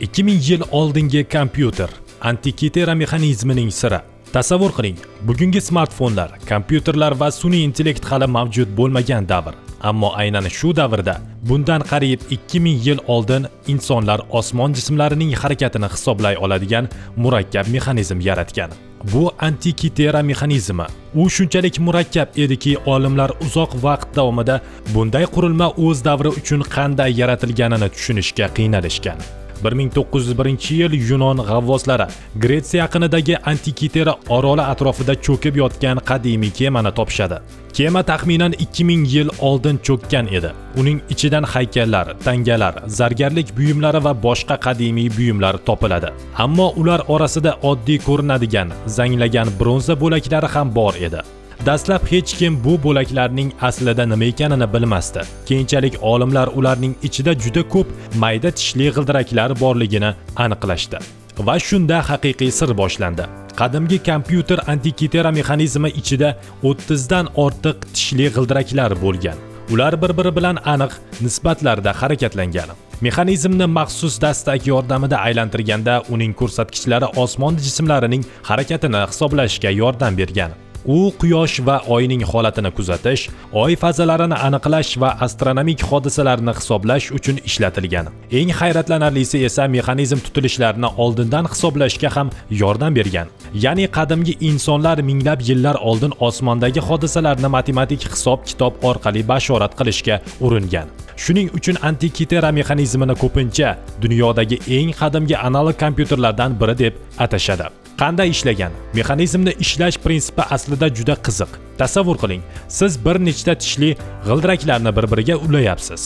2000 yil oldingi kompyuter Antikitera mexanizmining siri. Tasavvur qiling, bugungi smartfonlar, kompyuterlar va sun'iy intellekt hali mavjud bo'lmagan davr. Ammo aynan shu davrda, bundan qariyb 2000 yil oldin insonlar osmon jismlarining harakatini hisoblay oladigan murakkab mexanizm yaratgan. Bu Antikitera mexanizmi. U shunchalik murakkab ediki, olimlar uzoq vaqt davomida bunday qurilma o'z davri uchun qanday yaratilganini tushunishga qiynalishgan. 1901-yil Yunon g'avvoslari Gretsiya yaqinidagi Antikitera oroli atrofida cho'kib yotgan qadimiy kemani topishadi. Kema taxminan 2000 yil oldin cho'kkan edi. Uning ichidan haykallar, tangalar, zargarlik buyumlari va boshqa qadimiy buyumlar topiladi. Ammo ular orasida oddiy ko'rinadigan, zanglagan bronza bo'laklari ham bor edi. Dastlab hech kim bu bo'laklarning aslida nima ekanini bilmasdi. Keyinchalik olimlar ularning ichida juda ko'p mayda tishli g'ildiraklar borligini aniqlashdi. Va shunda haqiqiy sir boshlandi. Qadimgi kompyuter Antikitera mexanizmi ichida 30 dan ortiq tishli g'ildiraklar bo'lgan. Ular bir-biri bilan aniq nisbatlarda harakatlangan. Mexanizmni maxsus dastak yordamida aylantirganda uning ko'rsatkichlari osmon jismlarining harakatini hisoblashga yordam bergan. U quyosh va oyning holatini kuzatish, oy fazalarini aniqlash va astronomik hodisalarni hisoblash uchun ishlatilgan. Eng hayratlanarlisi esa mexanizm tutilishlarini oldindan hisoblashga ham yordam bergan. Ya'ni qadimgi insonlar minglab yillar oldin osmondagi hodisalarni matematik hisob-kitob orqali bashorat qilishga uringan. Shuning uchun Antikitera mexanizmini ko'pincha dunyodagi eng qadimgi analog kompyuterlardan biri deb atashadi. Qanday ishlagan? Mexanizmni ishlash prinsipi aslida juda qiziq. Tasavvur qiling, siz bir nechta tishli g'ildiraklarni bir-biriga ulayapsiz.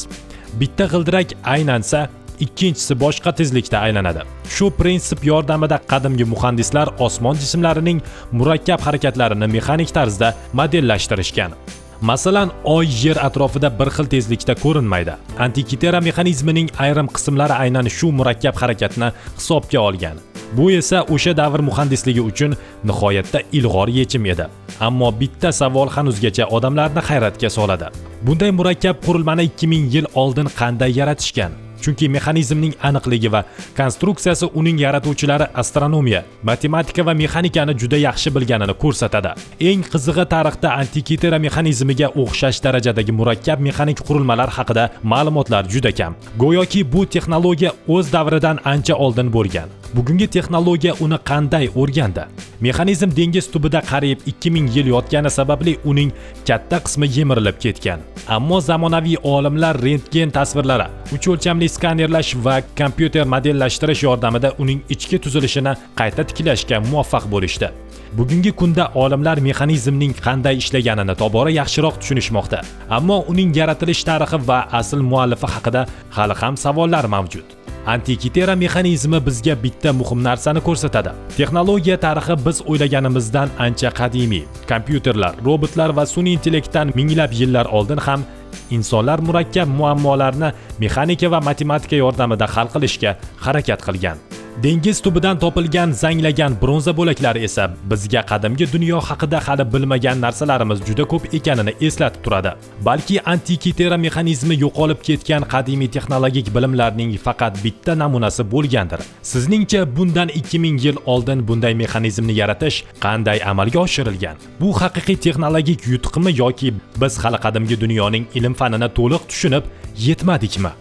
Bitta g'ildirak aylansa, ikkinchisi boshqa tezlikda aylanadi. Shu prinsip yordamida qadimgi muhandislar osmon jismlarining murakkab harakatlarini mexanik tarzda modellashtirishgan. Masalan, oy yer atrofida bir xil tezlikda ko'rinmaydi. Antikitera mexanizmining ayrim qismlari aynan shu murakkab harakatni hisobga olgan. Bu esa o'sha davr muhandisligi uchun nihoyatda ilg'or yechim edi. Ammo bitta savol hanuzgacha odamlarni hayratga soladi. Bunday murakkab qurilmani 2000 yil oldin qanday yaratishgan? Chunki mexanizmning aniqligi va konstruksiyasi uning yaratuvchilari astronomiya, matematika va mexanikani juda yaxshi bilganini ko'rsatadi. Eng qizig'i, tarixda Antikitera mexanizmiga o'xshash darajadagi murakkab mexanik qurilmalar haqida ma'lumotlar juda kam. Go'yoki bu texnologiya o'z davridan ancha oldin bo'lgan. Bugungi texnologiya uni qanday o'rgandi? Mexanizm dengiz tubida qariyb 2000 yil yotgani sababli uning katta qismi yemirilib ketgan. Ammo zamonaviy olimlar rentgen tasvirlari, 3 o'lchamli skanerlash va kompyuter modellashtirish yordamida uning ichki tuzilishini qayta tiklashga muvaffaq bo'lishdi. Bugungi kunda olimlar mexanizmning qanday ishlaganini tobora yaxshiroq tushunishmoqda. Ammo uning yaratilish tarixi va asl muallifi haqida hali ham savollar mavjud. Antikitera mexanizmi bizga bitta muhim narsani ko'rsatadi. Texnologiya tarixi biz o'ylaganimizdan ancha qadimiy. Kompyuterlar, robotlar va sun'iy intellektdan minglab yillar oldin ham insonlar murakkab muammolarni mexanika va matematika yordamida hal qilishga harakat qilgan. Dengiz tubidan topilgan zanglagan bronza bo'laklari esa bizga qadimgi dunyo haqida hali bilmagan narsalarimiz juda ko'p ekanini eslatib turadi. Balki Antikitera mexanizmi yo'qolib ketgan qadimiy texnologik bilimlarning faqat bitta namunasi bo'lgandir. Sizningcha bundan 2000 yil oldin bunday mexanizmni yaratish qanday amalga oshirilgan? Bu haqiqiy texnologik yutuqmi yoki biz hali qadimgi dunyoning ilm-fanini to'liq tushunib yetmadikmi?